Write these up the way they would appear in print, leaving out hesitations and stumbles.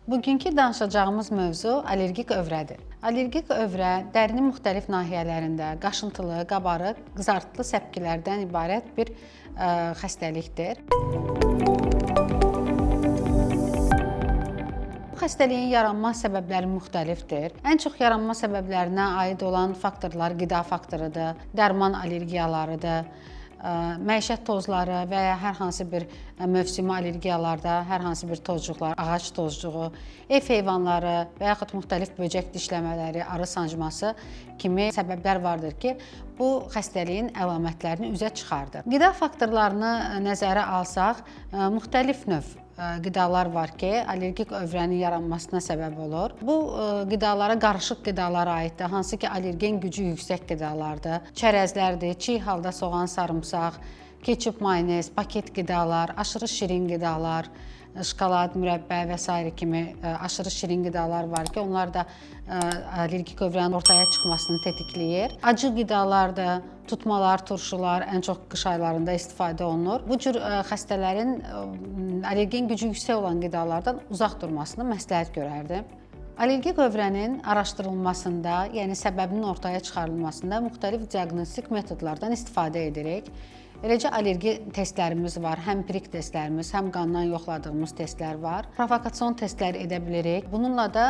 Bugünkü danışacağımız mövzu allergik övrədir. Allergik övrə dərinin müxtəlif nahiyələrində qaşıntılı, qabarıq, qızartılı səpkilərdən ibarət bir xəstəlikdir. Bu xəstəliyin yaranma səbəbləri müxtəlifdir. Ən çox yaranma səbəblərinə aid olan faktorlar qida faktorudur, dərman allergiyalarıdır, məişət tozları və ya hər hansı bir mövsümi allergiyalarda hər hansı bir tozcuqlar, ağac tozcuğu, ev heyvanları və yaxud müxtəlif böcək dişləmələri, arı sancması kimi səbəblər vardır ki, bu xəstəliyin əlamətlərini üzə çıxardır. Qida faktorlarını nəzərə alsaq, müxtəlif növ qidalar var ki, allergik övrənin yaranmasına səbəb olur. Bu qidalara qarışıq qidalara aiddir, hansı ki, allergen gücü yüksək qidalardır. Çərəzlərdir, çiğ halda soğan, sarımsaq, ketçup, mayonez, paket qidalar, aşırı şirin qidalar, şokolad, mürəbbə və sairə kimi aşırı şirin qidalar var ki, onlar da allergik övrənin ortaya çıxmasını tetikləyir. Acı qidalardır, tutmalar, turşular ən çox qış aylarında istifadə olunur. Bu cür xəstələrin allergen gücü yüksək olan qidalardan uzaq durmasını məsləhət görərdim. Allergik övrənin araşdırılmasında, yəni səbəbinin ortaya çıxarılmasında müxtəlif diaqnostik metodlardan istifadə edirik. Eləcə allergi testlərimiz var, həm prik testlərimiz, həm qandan yoxladığımız testlər var. Provokasiyon testlər edə bilirik. Bununla da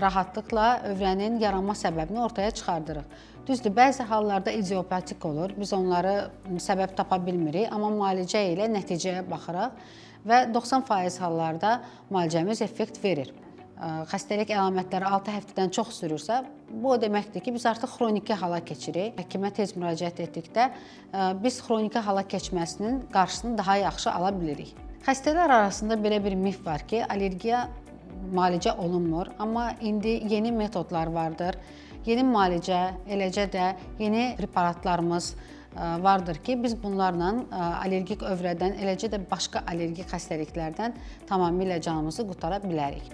rahatlıqla övrənin yaranma səbəbini ortaya çıxardırıq. Düzdür, bəzi hallarda idiopatik olur. Biz onları səbəb tapa bilmirik, amma müalicə ilə nəticəyə baxırıq və 90% hallarda müalicəmiz effekt verir. Xəstəlik əlamətləri 6 həftədən çox sürürsə, bu o deməkdir ki, biz artıq xroniki hala keçirik. Həkimə tez müraciət etdikdə biz xroniki hala keçməsinin qarşısını daha yaxşı ala bilirik. Xəstələr arasında belə bir mif var ki, allergiya müalicə olunmur, amma indi yeni metodlar vardır. Yeni müalicə, eləcə də yeni preparatlarımız vardır ki, biz bunlarla allergik övrədən, eləcə də başqa allergik xəstəliklərdən tamamilə canımızı qurtara bilərik.